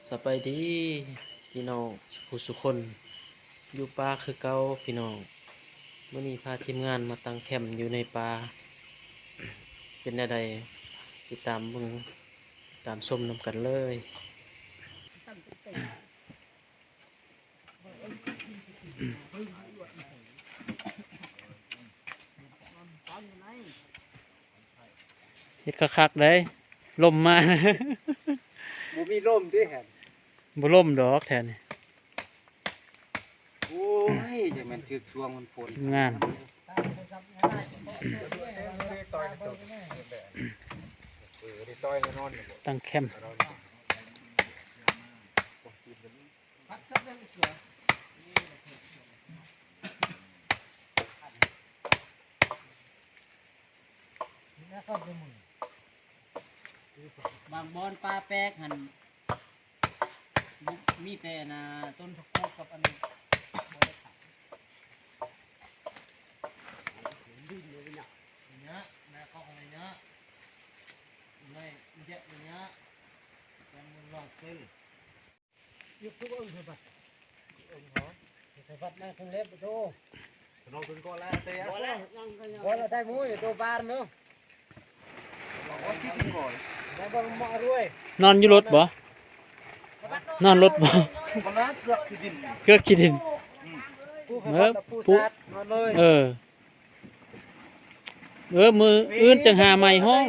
ສະບາຍດີພີ່ນ້ອງສູ່ຜູ້ສູ່ຄົນ ຢູ່ປ່າຄືເກົ່າພີ່ນ້ອງ. ມື້ນີ້ພາທີມງານມາຕັ້ງແຄມຢູ່ໃນປ່າ ເປັນແນວໃດ ຕິດຕາມເບິ່ງ ຕາມຊົມນຳກັນເລີຍ. ເຮັດຄັກໆ ເດ້ ລົມມາ ບໍ່ມີລົມເດ້ແທ້ ບໍ່ລົມດອກແທ້ນີ້. ໂອ້ຍ ຈະແມ່ນຖືກຊ່ວງມັນຝົນ ທີມງານ ຕັ້ງແຄມ. ບາງບ່ອນປ່າແປກຫັ້ນ ມີແຕ່ອັນນ່າ ຕົ້ນຜັກກູດກັບອັນນີ້ ບໍ່ໄດ້ຂາຍ. ນອນຢູ່ລົດບໍ່? ນອນລົດບໍ່? ເກືອກຂີ້ດິນ ເອີ ເອີ ມື້ອື່ນຈັ່ງຫາໃໝ່ຫ້ອງ.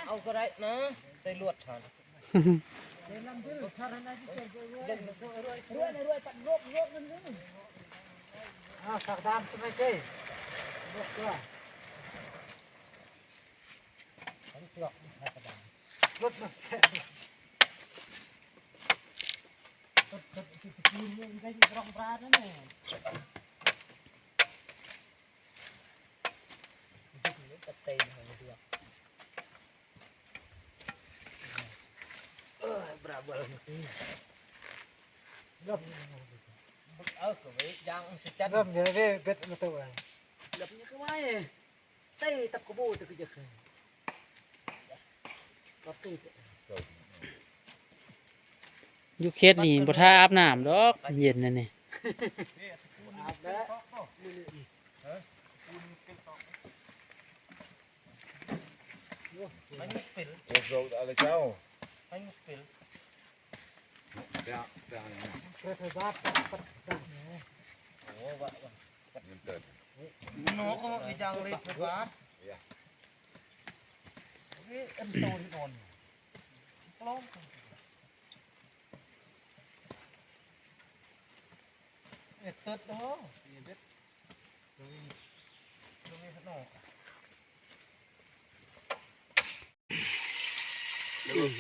ເອົາກໍໄດ້ນະ ໃສ່ລວດຫັ້ນ. ຢູ່ເຂດນີ້ບໍ່ຖ້າອາບນ້ຳດອກ ເຢັນແນວນີ້.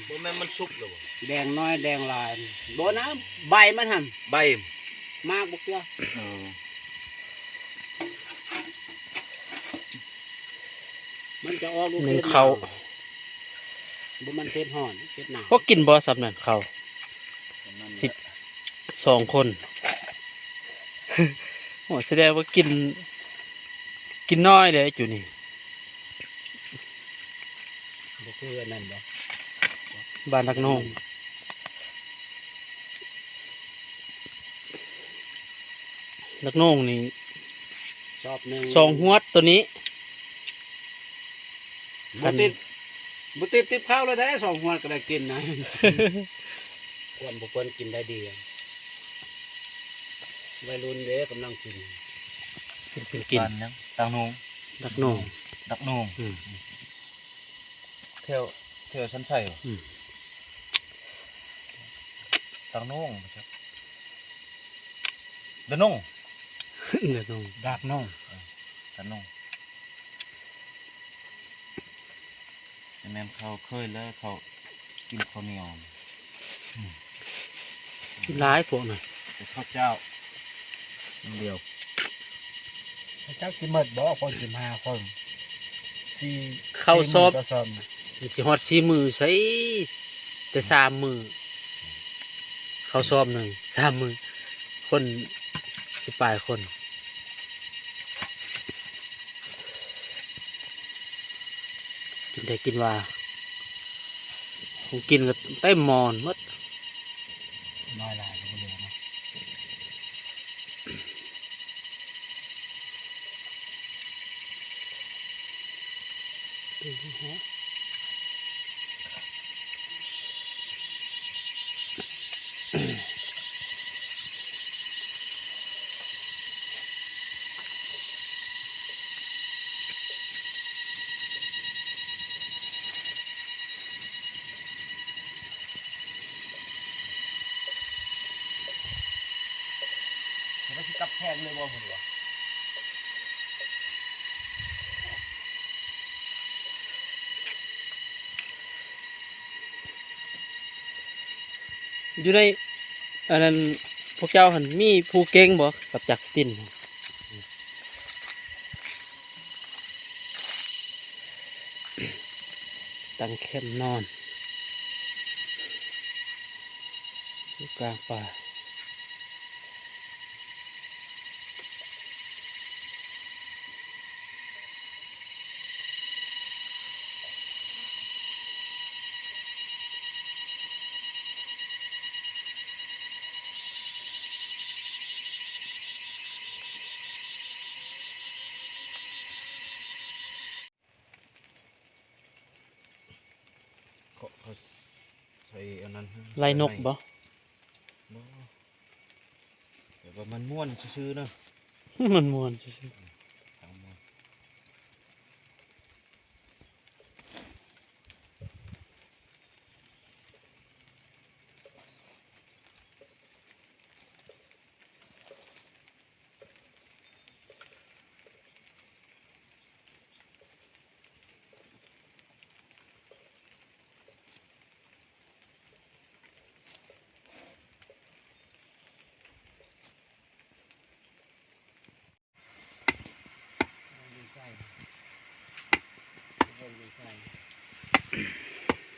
ບໍ່ແມ່ນມັນສຸກແລ້ວບໍ່? ແດງນ້ອຍແດງຫຼາຍ ບໍ່ນະ ໃບມັນຫັ້ນ ໃບ ໝາກບໍ່ເກືອ. ເອີ ມັນຈະອອກລູກ ໜຶ່ງເຂົ້າ ບໍ່ແມ່ນເຂດຮ້ອນ ເຂດໜາວ. ພໍກິນບໍ່ສ່ຳນັ້ນເຂົ້າ ສິບສອງຄົນ. ໂອ້ ສະແດງວ່າກິນ ກິນນ້ອຍເດ້ຈຸນີ້. ບໍ່ຄືອັນນັ້ນບໍ່? ບ້ານນາກໂໜ່ງ ນາກໂໜ່ງນີ້ ຊອບໜຶ່ງ ສອງຫວດໂຕນີ້. ບໍ່ຕິດ ບໍ່ຕິດຕິບເຂົ້າເລີຍເດ້ ສອງຫວດກໍໄດ້ກິນນະ. ຄວນບໍ່ຄວນກິນໄດ້ດີ ໄວລຸ້ນເດ້ກຳລັງກິນ ກິນ ກິນ ກິນ. ບ້ານຫຍັງ? ດາກໂໜ່ງ ດາກໂໜ່ງ ດາກໂໜ່ງ ອືມ ແຖວ ແຖວສັນໄຊ ອືມ ຕາກໜອງ ດາໜອງ ດາໜອງ ດາກໜອງ ເອີ ດາກໜອງ. ແມ່ນເຂົາເຄີຍແລ້ວ ເຂົາກິນເຂົ້າໜຽວ ອືມ ກິນຫຼາຍພວກນັ້ນ ແຕ່ເຂົ້າເຈົ້າ ອັນດຽວ ເຈົ້າຊິໝົດບໍ່? ຄົນສິບຫ້າຄົນ ສີ່ ເຂົ້າຊອບ ສີ່ມື້ຕໍ່ຊອບ ມັນຊິຮອດສີ່ມື້ໃສ ແຕ່ສາມມື້ ເຂົ້າຊອບໜຶ່ງ ສາມມື້ ຄົນສິບປາຍຄົນ ກິນໄດ້ກິນວ່າ ຂອງກິນກໍເຕັມໝໍ້ໝົດ ນ້ອຍຫຼາຍກໍບໍ່ເຫຼືອເນາະ. ແລ້ວຊິກັບແພງເລີຍບໍ່ ເພິ່ນວ່າ? ຢູ່ໃນອັນນັ້ນ ພວກເຈົ້າຫັ້ນມີຜູ້ເກັ່ງບໍ່ ກັບຈັກສະຕິນ? ຕັ້ງແຄມນອນຢູ່ກາງປ່າ. ເຄາະ ເຂົາໃສ່ອັນນັ້ນ ໄລ່ນົກບໍ່? ບໍ່ ແຕ່ວ່າມັນມ່ວນຊື່ໆເນາະ ມັນມ່ວນຊື່ໆ ອືມ ທາງມ່ວນ.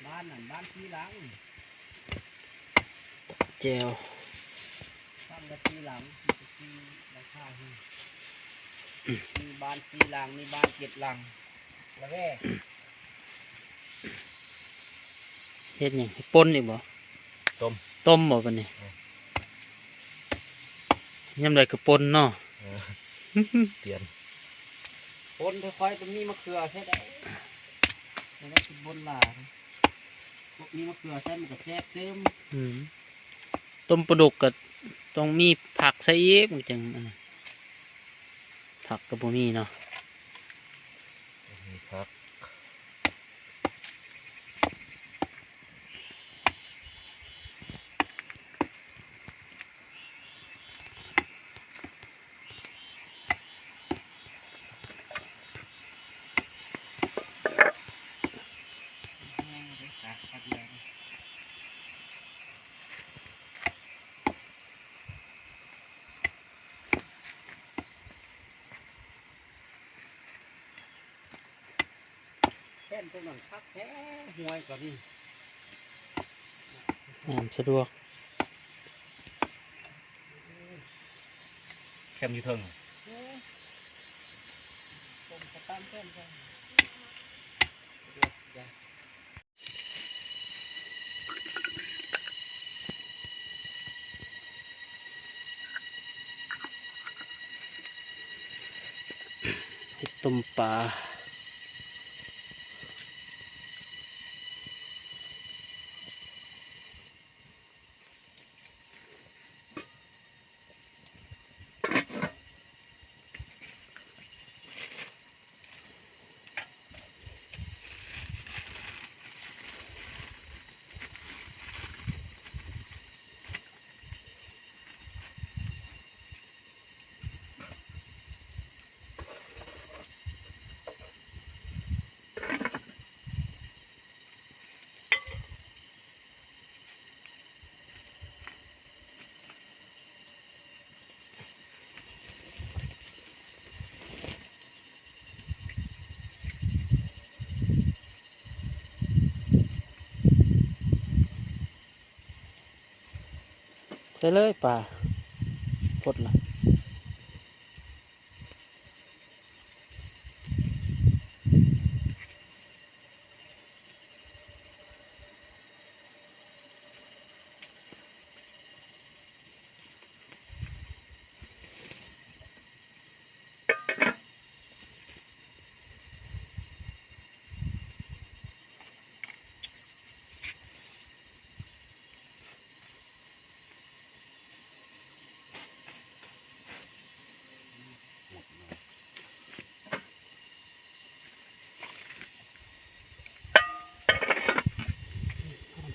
ບ້ານນັ້ນ ບ້ານສີ່ຫຼັງ ແຈ່ວ ບ້ານລະສີ່ຫຼັງ ມີແຕ່ສີ່ຫຼັງຄາ ມີບ້ານສີ່ຫຼັງ ມີບ້ານເຈັດຫຼັງ ລະແວ ເຮັດຫຍັງ? ເຮັດປົ່ນອີກບໍ່? ຕົ້ມ ຕົ້ມບໍ່ບັດນີ້? ເອີ ຍາມໃດກໍປົ່ນເນາະ. ເອີ ປ່ຽນ ປົ່ນ ຂ້ອຍຕ້ອງມີມະເຂືອໃສ່ໄດ້ ແລ້ວກິນປົ່ນຫຼາຍ ພວກມີມະເຂືອໃສ່ມັນກໍແຊບຕື່ມ. ອືມ ຕົ້ມປາດຸກກໍຕ້ອງມີຜັກໃສ່ອີກ ມັນຈັ່ງອັນນັ້ນ ຜັກກໍບໍ່ມີເນາະ ມີຜັກ. ແຜ່ນຕົວນັ້ນຄັກແທ້ ຫ້ວຍກໍມີ ນ້ຳສະດວກ ແຄມຢູ່ເທິງ ເອີ ຕົງກະຕັ້ງແຄມໃສ່ ສະດວກ. ເຮັດຕົ້ມປາ. ແ ເລີຍປາ ພົດລະ.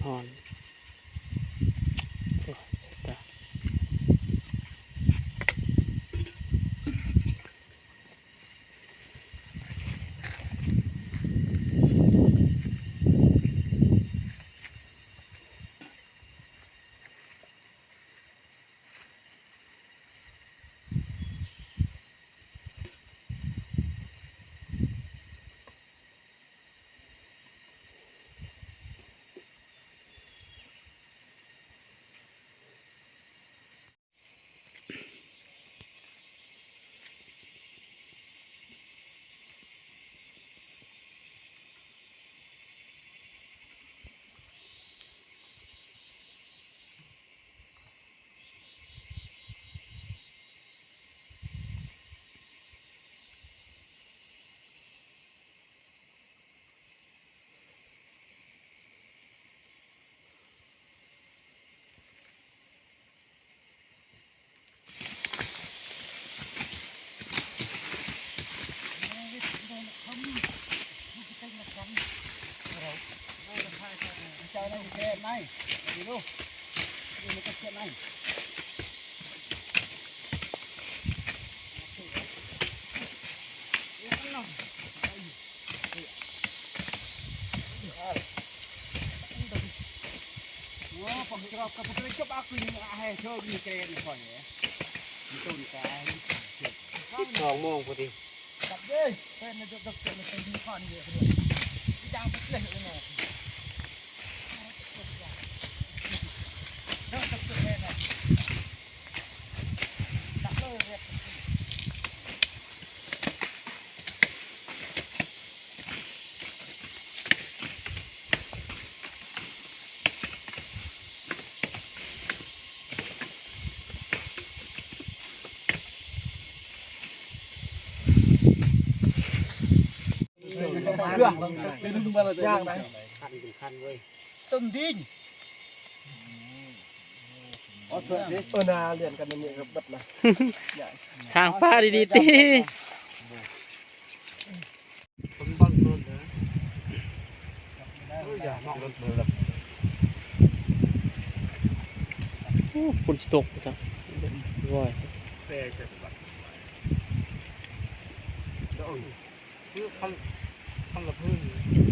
ຮ້ອນໆ ໂອ້ຍ ສາຍຕາ. ສອງໂມງພໍດີ. Dah. Ini gimana tuh? Yang, Bang? Kan, kan, woi. Tôm đinh. Ơ, na, liền cái này rất bất là. Dạ. Thang pha đi đi tí. Không bằng luôn hả? Ôi, dạ, mỏng lắm, lắm. Ú, ຝົນຊິຕົກ ໂອ້ຍ Ôi. Ôi, khăn, khăn làพื้น.